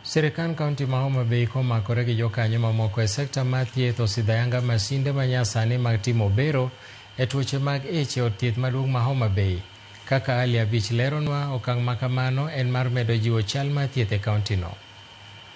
Sirikand kaunti ma Homa Bay komakore gi jokanyo mamoko e sekta mar thieth osidho ayanga masinde manyasani mag timo bero e tuoche mag ich e od thieth maduong' ma Homa Bay. Kaka Ali Abich leronwa, okang' ma kamano en mar medo jiwo chal mar thieth e kauntino.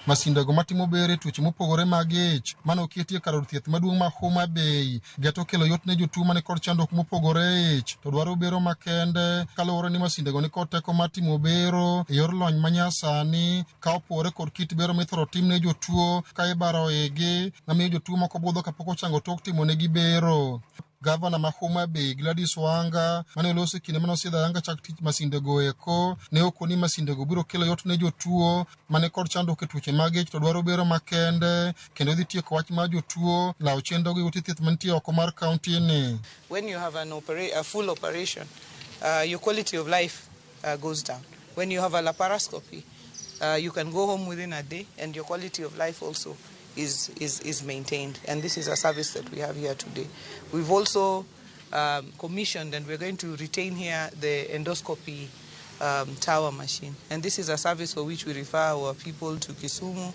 Masindego matimo bero e tuoche mopogore mag ich mane oketi e kar od thieth maduong' ma Homa Bay geto kelo yot ne jotuo mani kod chandruok mopogore e ich to dwaro bero makende kaluwore ni masindego ni kod teko mar timo bero e yor lony manyasani ka opogore kod kit bero mithoro tim ne jotuo ka ibaro igi mamiyo jotuo moko budho kapok ochango tok timo negi bero. Gavana ma Homa Bay Gladys Wanga mane oloso e kinde mane osidho ayanga chak tich masindego eko ne okoni masindego biro kelo yot ne jotuo mane kod chandruok e tuoche mag ich to dwaro bero makende kendo dhi tieko wach mar jotuo lawo chenro gi ute thieth mantie oko mar kaunti ni. When you have a full operation, your quality of life goes down. When you have a laparoscopy, you can go home within a day and your quality of life also is maintained. And this is a service that we have here today. We've also commissioned and we're going to retain here the endoscopy tower machine. And this is a service for which we refer our people to Kisumu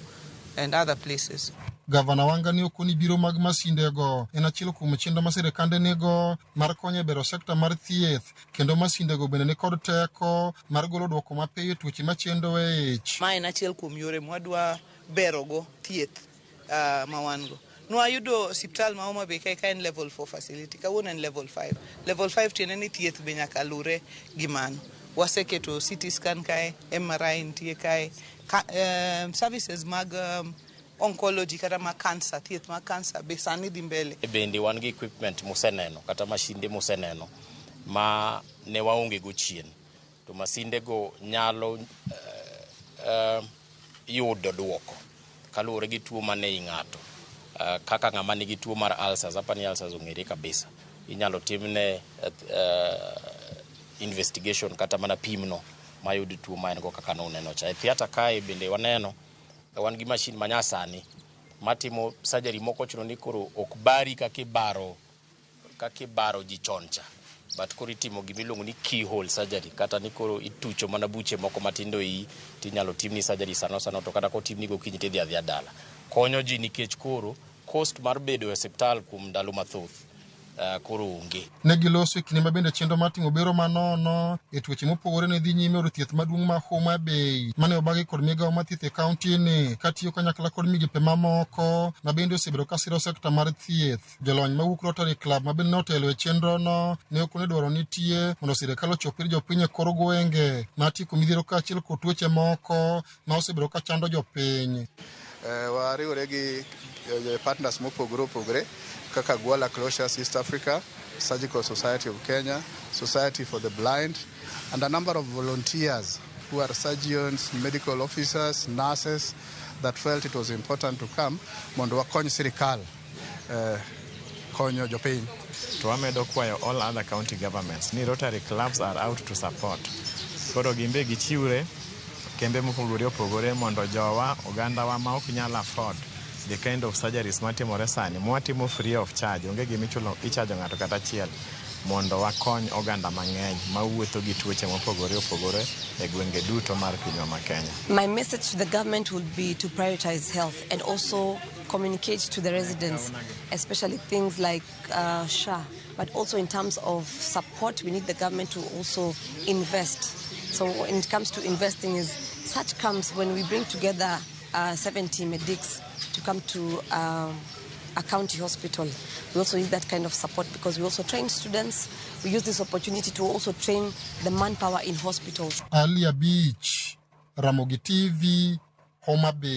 and other places. Gavana Wanga ne okoni biro mag masindego en achiel kuom chenro ma sirikande nigo mar konyo e bero sekta mar thieth kendo masindego bende ni kod teko mar golo duoko mapiyo e tuoche machendo e ich. Ma en achiel kuom yore mwadwa berogo thieth ma wan go. Nwayudo osiptal ma Homa Bay kae ka en level 4 facility, kawuono en level 5. Level 5 tiende ni thieth be nyaka lure gi mano. Waseketo CT scan kae, MRI nitie kae, services mag oncology kata mag cancer, thieth mag cancer be sani dhi mbele. Bende wan gi equipment museneno kata mashinde museneno ma ne waonge go chien to masinde go nyalo yudo duoko kaluwore gi tuo mane i ng'ato kaka ng'ama nigi tuo mar ulcers apani ulcers ong'ere kabisa inyalo timne investigation kata mana pimno mayud tuo ma en go kaka nuneno cha. E theatre kae bende waneno wan gi mashin manyasani matimo surgery moko ochuno ni koro ok bari kaka ibaro ji chon cha, but koro itimo gimiluongo ni keyhole surgery kata ni koro itucho mana buche moko matindo iyi tinyalo timni surgery sano sano to kata kotimni gokinyi tidhi adhiya dala. Konyo ji nikech koro cost mar bedo e osiptal kuom ndalo mathoth koro onge. Ne giloso e kinde ma bende chenro mar timo bero manono e tuoche mopogore ne dhi nyime e od thieth maduong' ma Homa Bay mane obagi kod migawo mar thieth e kaunti ni katiyo kanyakla kod migepe mamoko ma bende osebedo ka siro sekta mar thieth. Jolony mawuok Rotary Club ma bende notelo e chenro no ne okone dwaro nitie mondo sirikal ochop ir jopiny e kor gwenge mar tieko midhiero kaachiel kod tuoche moko ma osebedo ka chando jopiny. Wariwore gi partners mopogore opogore kaka Gwala Closures East Africa, Surgical Society of Kenya, Society for the Blind, and a number of volunteers who are surgeons, medical officers, nurses that felt it was important to come mondo wakony sirikal konyo jopiny. To wamedo kwayo all other county governments ni Rotary clubs are out to support. Koro gimbe gichiwre kembe mopogore opogore mondo jowa ogandawa ma ok nyal afford the kind of surgeries matimore sani mwatimo free of charge onge gimichulo ichajo ng'ato kata achiel mondo wakony oganda mang'eny mawuotho gi tuoche mopogore opogore e gwenge duto mar pinywa ma Kenya. My message to the government would be to prioritize health and also communicate to the residents, especially things like SHA. But also in terms of support, we need the government to also invest. So when it comes to investing, is such comes when we bring together 70 medics to come to a county hospital. We also need that kind of support because we also train students. We use this opportunity to also train the manpower in hospitals. Ali Abich, Ramogi TV, Homa Bay.